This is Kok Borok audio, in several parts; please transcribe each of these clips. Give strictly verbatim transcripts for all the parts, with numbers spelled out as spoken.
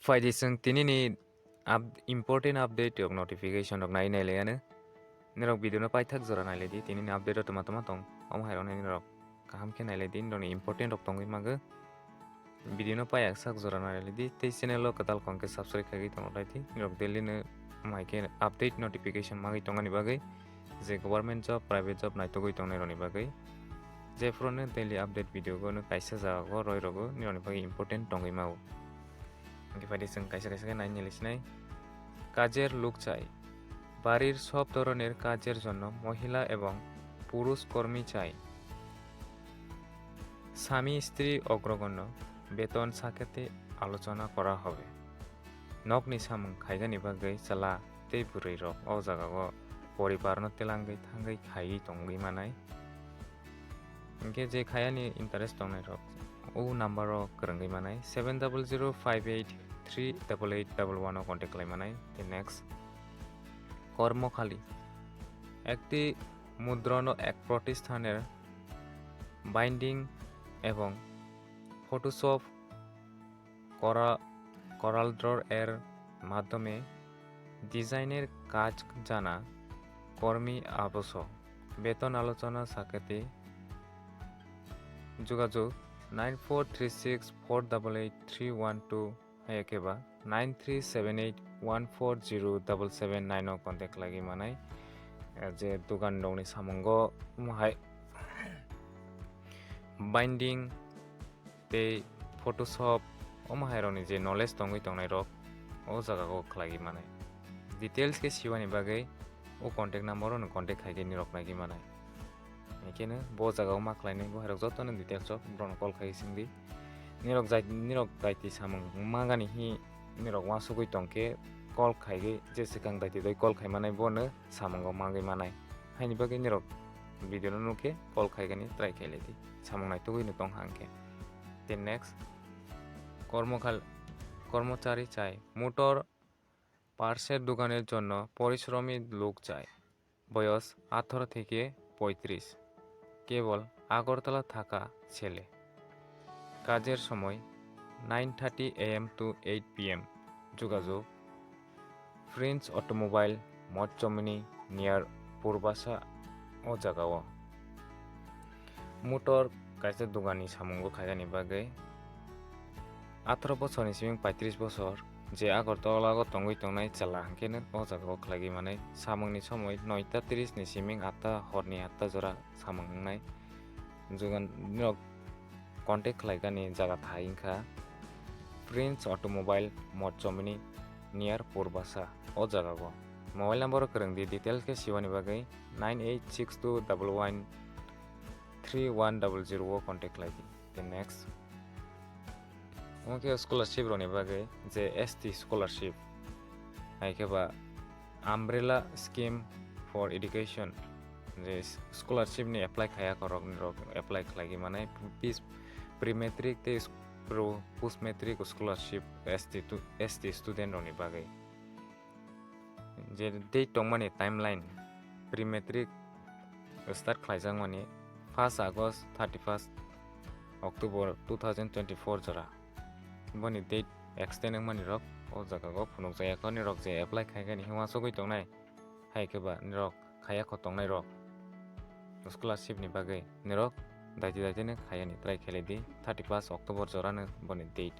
Phaidi chwng tinini up-, important update rok notification rok nai nailaiano. Nirok video no paithak jora nailaidi, tinini update rok tama tama tong. Omo hai rok nai nirok kaham khe nailaidi, nirokni important rok tongwi mago. Video no payak sak jora nailaidi, tei channel o kwtal kong khe subscribe khaiwi tonglaidi. Nirok daily no mai khe update notification magwi tongani bagwi, je government job, private job naitugwi tongnai rokni bagwi. Jephuru no daily update video no kaisa jaga o roi rogo, nirokni bagwi important tongwi mao. Hingke phaidi chwng kaisa kaisa khe nai nili sinai. কাজের লোক চাই। বাড়ির সব ধরনের কাজের জন্য মহিলা এবং পুরুষ কর্মী চাই। স্বামী স্ত্রী অগ্রগণ্য বেতন সাকেতে আলোচনা করা হবে। Nokni samung khaigani bagwi chwla tei bwrwi rok o jaga o poribar no telangwi thangwi khaiwi tongwi manai. Hingke je khayani interest tongnai rok o number o kwrwngwi manai, seven double zero five eight three double eight double one o contact khlai manai. Tei next, কর্মখালি। একটি মুদ্রণ এক প্রতিষ্ঠানের বাইন্ডিং এবং ফটোশপ করা, করালড্রর এর মাধ্যমে ডিজাইনের কাজ জানা কর্মী আবশ্যক। বেতন আলোচনা সাকেতে যোগাযোগ nine four three six four double eight three one two hai khe ba nine three seven eight one four zero double seven nine o contact lagwi manai. Eh, je dugan rokni samungo omo hai binding tei Photoshop omo hai rokni je knowledge tongwi tongnai rok o jaga o khlaiwi manai. Details khe siwani bagwi o contact number o no contact khai khe nirok naigwi manai. Hingkhe no bo jaga o ma khlainai bo hai rok joto no details o borok no call khai singdi. Nirok jai, nirok daiti samung magani hi nirok uansugwi tongkhe call khaigwi je swkang daiti doi call khai manai bono samungo magwi manai. Haini bagwi nirok video no nukhe call khaigani try khailai di. Samung naitugwi no tong hangkhe. Then next, কর্মখাল-, কর্মচারী চাই। মোটর পার্টসের দোকানের জন্য পরিশ্রমী লোক চাই। বয়স আঠারো থেকে পঁয়ত্রিশ। কেবল আগরতলা থাকা ছেলে। কাজের সময় nine thirty A M to eight P M। যোগাযোগ Prince Automobile, Mochomini, near Purbasa o jaga o. Motor kaisa dogani samungo khaigani bagwi atharo bosorni simi paitris bosor je Agartala o tongwi tongnai chwla hwnkhe no o jaga o khlaigwi manai. Samungni somoi noita tris ni simi atta horni atta jora samung wngnai. Jugan norok contact khlaikani jaga thai wngkha Prince Automobile, Mochomini, near Purbasa o jaga o. Mobile number o kwrwng di, details khe siwani bagwi nine eight six two double one three one double zero o contact khlai di. Then next, omo khe scholarship rokni bagwi je S T scholarship, hai khe ba Umbrella Scheme for Education, je scholarship ni apply khaya khorok ni rok apply khlai manai, pis pre matric tei pro-, post matric scholarship S T tu-, S T student rokni bagwi. Je date tongmani timeline, pre matric start khlaijakmani first August, thirty first October two thousand twenty four jora. Boni date extend wngmani rok o jaga o phunukjaya kho, nirok je apply khaikani hwnwi uansugwi tongnai, hai khe ba nirok khaya kho tongnai rok scholarship ni bagwi nirok daiti daiti no khayani try khlai di, thirty first October jora no boni date.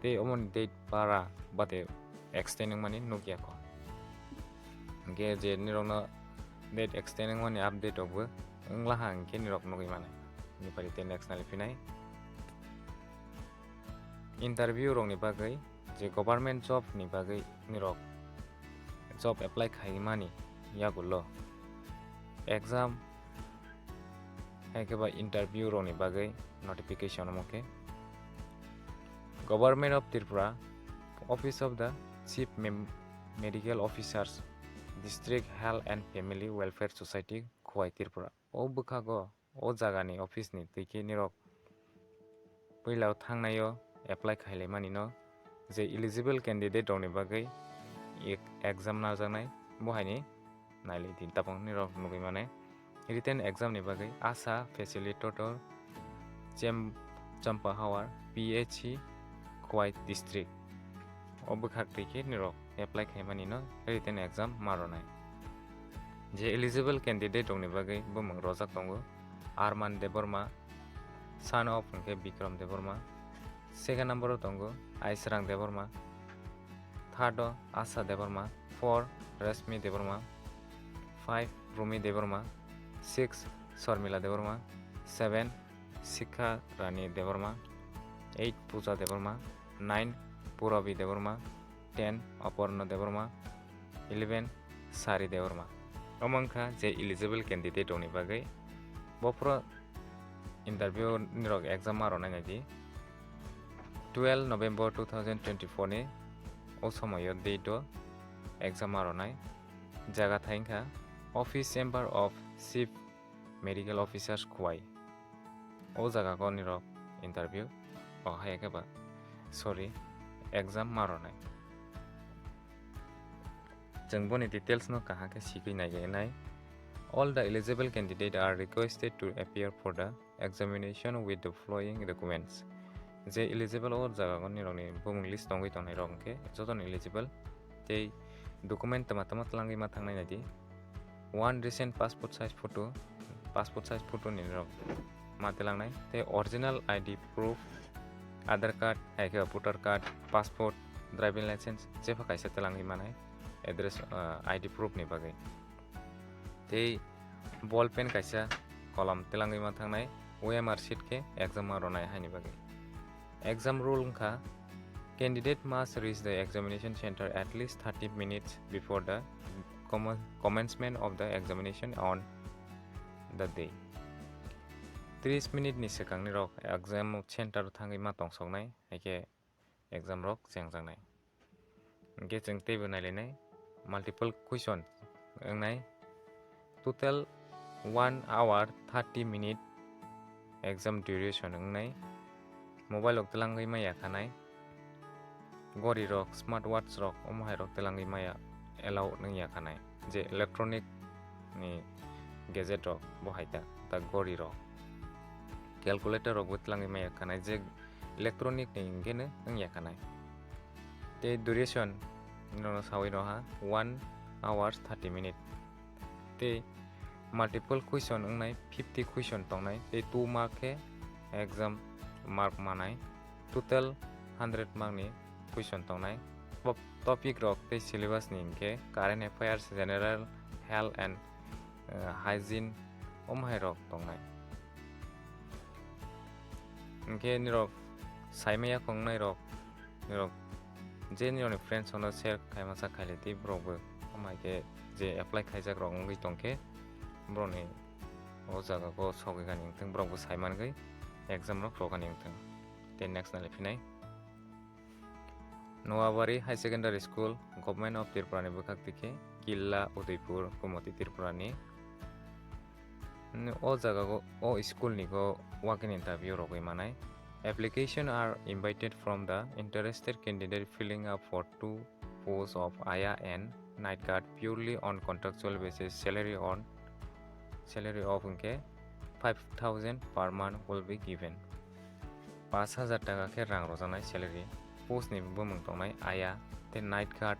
Tei omoni date para bade extend wngmani nukya kho. Hingkhe je nirokno date extend wngmani update rokbo wngla ha hingkhe nirok nugwi manai. Nipari tei next nali phinai. Interview rokni bagwi je government job ni bagwi nirok job apply khaimani yagulo exam hai khe ba interview rokni bagwi notification omo khe Government of Tripura, Office of the Chief Mem-, Medical Officers, District Health and Family Welfare Society, Khowai Tripura. O bwkhago o jagani office ni twi khe nirok puila o thangnai o apply khailai mani no je eligible candidate rokni bagwi ek-, exam najaknai bo haini nailai di tabuk nirok nugwi mane. Written exam ni bagwi ASHA facilitator Chem-, Champahawar P H C Khowai district. o bwkhak twi khe nirok apply khaimani no written exam ma rwnai. Je eligible candidate rokni bagwi bumung rojak tongo: Arman Debbarma, son of hwnkhe Bikram Debbarma. Second number o tongo Aisrang Debbarma, third o Asha Debbarma, four Rashmi Debbarma, five Rumi Debbarma, six Sharmila Debbarma, seven Sikha Rani Debbarma, eight Pooja Debbarma, nine Purabi Debbarma, ten Aparna Debbarma, eleven Sari Debbarma. Omo wngkha je eligible candidate rokni bagwi. Bophoro interview nirok exam ma rwnai naidi. Twelve November two thousand twenty-four ni o somoyo date o exam ma rwnai. Jaga thai wngkha office chamber of Chief Medical Officers Khowai. O jaga o nirok interview, o hai khe ba, sorry, exam ma rwnai. Chwng boni details no kaham khe sigwi nai nai. All the eligible candidate are requested to appear for the examination with the following documents. Je eligible o jaga o nirokni bumung list tongwi tongnai rok hwnkhe jotono eligible tei document tama tama twlangwi ma thangnai naidi. One recent passport size photo, passport size photo ni rok ma twlangnai tei original I D proof, Aadhaar card, hai khe voter card, passport, driving license, jepha kaisa twlangwi manai address, ah, I D proof ni bagwi. Tei ball pen kaisa kolom twlangwi ma thangnai, O M R sheet khe exam ma rwnai haini bagwi. Exam rule wngkha, candidate must reach the examination center at least thirty minutes before the commen-, commencement of the examination on the day. Tris minute ni swkang nirok exam center o thangwi ma tongsoknai, hai khe exam rok chengjaknai. Hwnkhe chwng teibo nailainai, multiple question wngnai. Total one hour thirty minute exam duration wngnai. Mobile rok twlangwi maya khanai. Gori rok, smart watch rok, omo hai rok twlangwi maya allow wngya khanai. Je electronic ni gadget rok bo hai ta, ta gori rok. Calculator rok bo twlangwi maya khanai, je electronic ni hwnkhe no wngya khanai. Tei duration nono sawi rw ha one hours thirty minute. Tei multiple question wngnai fifty question tongnai, tei two mark khe exam mark manai, total hundred mark ni question tongnai. Top-, topic rok tei syllabus ni hwnkhe current affairs, general, health and, eh, hygiene, omo hai rok tongnai. Hwnkhe nirok saimaya kongnai rok, nirok je nirokni friends rokno share khaima sa khailai di, borok bo omo hai khe je apply khaijak rok wngwi tongkhe borokni o jaga o sogwi gani wngthung, borok bo sai mangwi exam rok rwgani wngthung. Tei next nai phinai. Noabari High Secondary School, Government of Tripura ni bwkhak twi khe Killa Udaipur, Gomati Tripura ni. O jaga o, o school ni go walk-in interview rogwi manai. Application are invited from the interested candidate filling up for two posts of Aya and night guard purely on contractual basis. Salary on, salary of hwnkhe five thousand per month will be given. Pash hajar taka khe rang rwjaknai salary. Post ni bumung tongnai Aya tei night guard,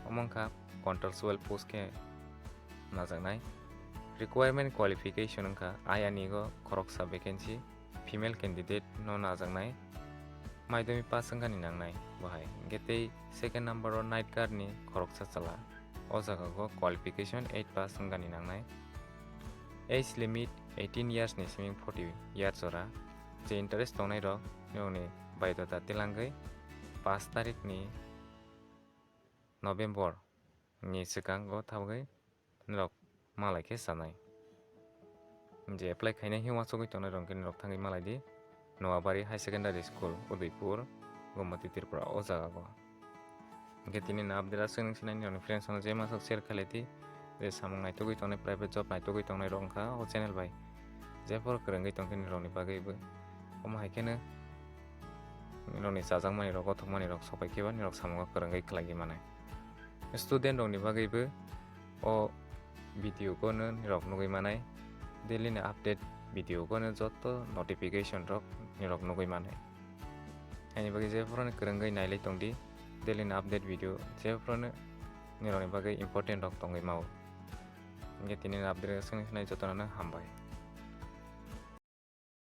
omo wngkha contractual post khe najaknai. Requirement qualification wngkha Aya ni go khoroksa vacancy, female candidate no najaknai, maidami pass wngkani nangnai bo hai. Hwnkhe tei second number o night guard ni khoroksa chwla, o jaga go qualification eight pass wngkani nangnai. Age limit eighteen years ni simi forty years jora. Je interest tongnai rok nokni baidota tilangwi pash tarik ni November ni swkang o thangwi norok malai khe chanai. Je apply khainai hwnwi uansugwi tongnai rok khe norok thangwi malai di Noabari High Secondary School, Udaipur, Gomati Tripura, o jaga o. Hwnkhe tini ni update aswk nung sinai nini friends no je masuk share khailai di. Je samung naitugwi tongnai, private job naitugwi tongnai rok wngkha o channel bai. Jephuru kwrwngwi tongkhe nini rokni bagwi bo. Omo hai kheno nini rokni chajakmani rok, gothokmani rok sopai khe ba nini rok samungo kwrwngwi khlaiwi manai. Student rokni bagwi bo o video kono nirok nugwi manai, daily ni update video kono joto notification rok nirok nugwi manai. Haini bagwi jephuru kwrwngwi nailai tongdi, daily ni update video jephru no nirokni bagwi important rok tongwi mao. Hingkhe tini ni update swngwi swngwi jotono no hambai.